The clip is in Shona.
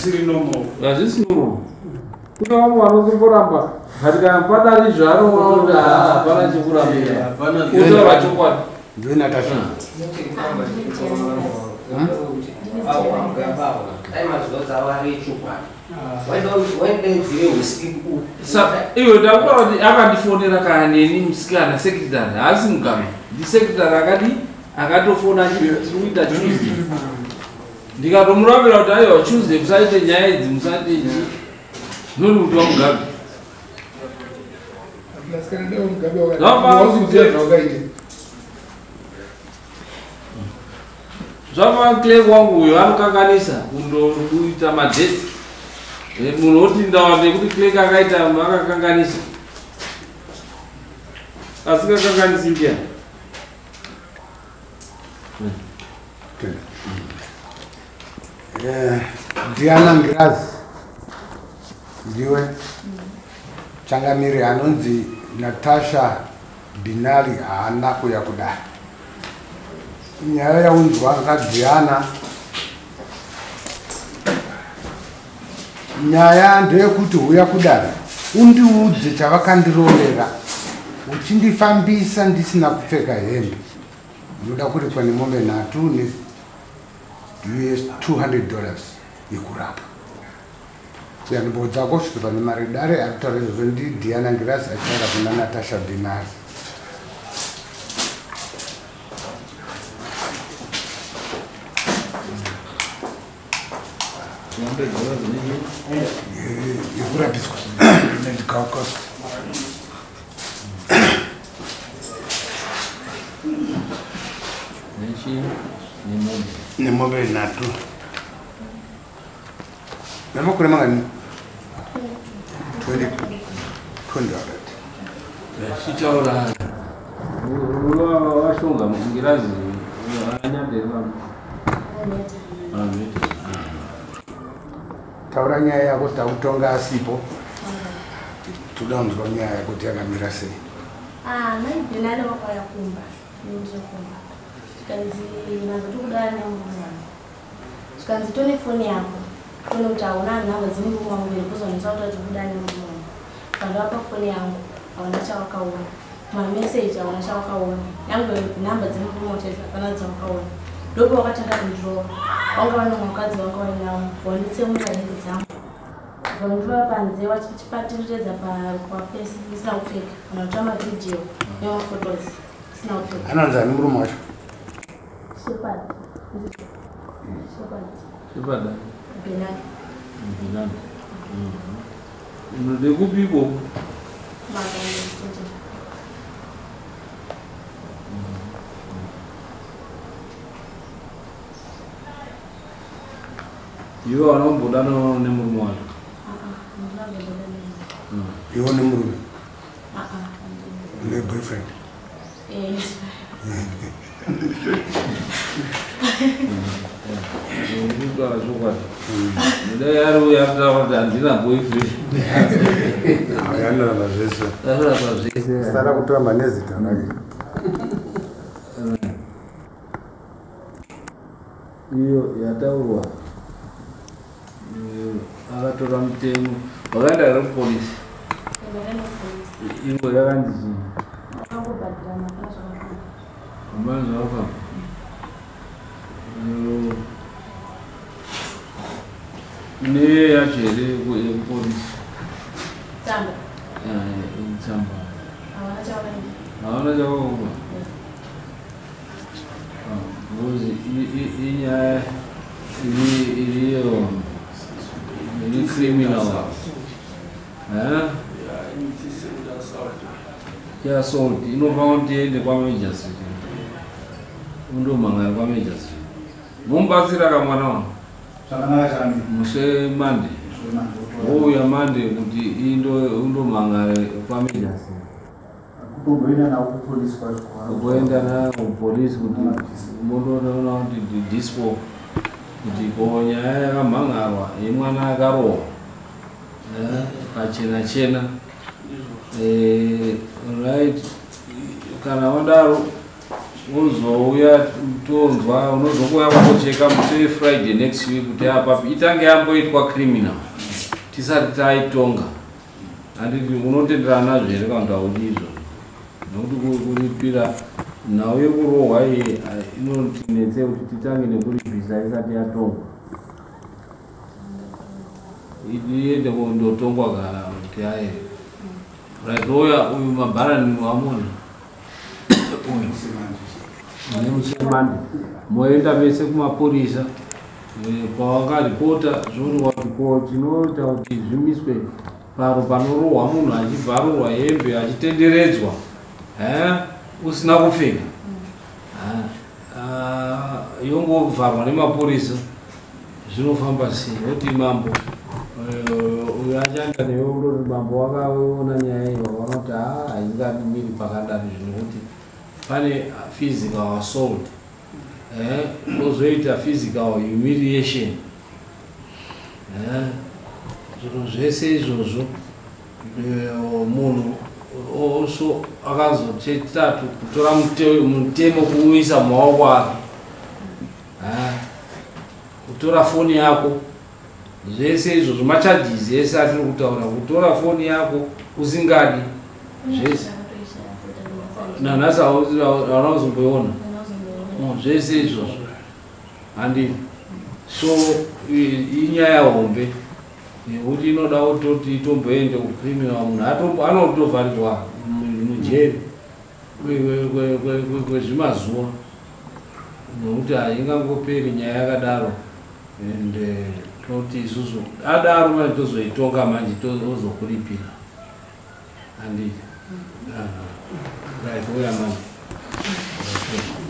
Hazvisiri normal. Hazvisi normal. Kune vamwe vanotomboramba, but kana padari zvanoona kuti hapana chekurambira, otaura chokwadi. Ndiwe Natasha. Iwe ndakutaura kuti akandifonera kana neni musikana secretary, haasi Mugabe, ndisekretary akadi akatofona achiti tiri kuita Tuesday, ndikatomurambira kuti aiwa, Tuesday musaite nyaya idzi, musaite ichi noni kuti vaMugabe. Plus kana dai Mugabe Zvafana wakaita zvawakaita. Zvava clerk wangu uyo anokanganisa kundokuita madates. Munhu oti ndawa nekuti clerk akaita akakanganisa, asikakanganisi ndiani? Diana Ngirazi, ndiwe changamiri. Anonzi Natasha Binali haana kuya kudai. Nyaya yaunzwa naDiana, nyaya ndeyekuti huya kudare undiudze chavakandirovera uchindifambisa ndisina kupfeka hembe. Unoda kuripwa nemombe 3 ne US $200 yekurapa. Kuyanimbo dzako kusvika pane mari. Dare, ari kutaura izvozvo ndiDiana Ngirasi achitaura kuna Natasha Binari. Yekurapiswa, medical cost. Nechi nemombe? Nemombe 3. Nemakore mangani? 20, 20, alright. Chitaura washonga Ngirazi anyamberi. Aneta. Taura nyaya yako, takutonga asipo. Toda kunzwa nyaya yako kuti yakamira sei. Ah, mai Benali vakauya kumba, ndiri kumba. Zvikanzi mazotokudana nemurume wangu. Zvikanzi tone foni yako, tone kuti hauna nhamba dzemurume wangu here, kuzonetsa kuti tikudana nemurume wangu. Pandavapa foni yangu, hauna chavakaona. Mameseji hauna chavakaona. Nyangwe nhamba dzemurume wangu chaidzo hapana dzavakaona. Ndopo vakatanga kundirova. Vanga vane mukadzi vanga vainavo, vanditsemura hembe dzangu. Vandirova panze vachipatirira papesi ndisina kupfeka, kana kutora mavhidhiyo nemaphotos ndisina kupfeka. Anonzi ani murume wacho? Shepard. Shepard. Shepherd. Benard. Binani ndekupiko? Maganda chete. Iwe wanombodana nemurume wacho? Ah ah, handina kuzobuda naye. Iwe nemurume? Ah ah. Une boyfriend? Eh. Kutaura chokwadi, dai ari uyo akutaura kuti handina boyfriend. Anoramba zvese. Anoramba zvese. Sara kutoramba nezita rake. Iyo yataurwa, akatora mutemo, wakaenda here kupolisi? Ndakaenda kupolisi. Ivo yakanzi chii? Vakangobhadhirana, hapana zvakafamba. Hapana zvakafamba. Neye yacho here yekupolisi? Tsamba. Tsamba. Havana chavakaita. Havana chakakupa? Because inyaya iriyo iri criminal. Eh? Yeassault inofanira kuti iende kwamagistrate, undomhangara kwamagistrate. Mumubatsira kamwana wangu. Zvakanaka chami. Mushe Monday wouya Monday kuti undomhangare kwamagistrate. Kutomboenda navo kupolisi kwacho. Kuenda nayo kupolisi kuti mundoona kuti dispo kuti ko nyaya yakamhangarwa yemwana akarohwa pachena chena. Right, kana wadaro Uzouya tonzwa unozokuuya kundocheka musi weFriday next week kuti apa itange yamboitwa criminal tisati taitonga. Handiti unotenderana nazvo here kana kuti haudi izvozvo? Nokuti kuripira nhau yekurohwa iyi inotinetse kuti titange nekuripisa isati yatongwa. Iende kundotongwa kana kuti aye. Right, ouya uyu mabharani wamona. Uyu. Nemusemande. Moenda vese kumapurisa pawakaripota zvoonekwa kuti ko chinoita kuti zvimiswe paro panorohwa munhu achibvarurwa hembe achitenderedzwa usina kupfeka yongovharwa nemapurisa zvinofamba sei? Oti mambo uyu achaenda newe undoti mambo wakaona nyaya iyo vanoti haingamiri pakadari zvinokuti pane physical assault kozoita physical humiliation zviro zvese izvozvo munhu also akazochetatu kutora mutemo kuuisa mumaoko ake kutora foni yako zvese izvozvo macharges ese atiri kutaura kutora foni yako usingadi zvese nanhasi hauna kuzomboiona zvese izvozvo handii. So inyaya hombe yekuti inoda kutoti itomboende kucriminal munhu anotovharirwa mujeri kwezvimazuva nokuti haingangoperi nyaya yakadaro. And toti isusu adaro manje tozoitonga manje tozokuripira handii. Right, uya manje. Okay.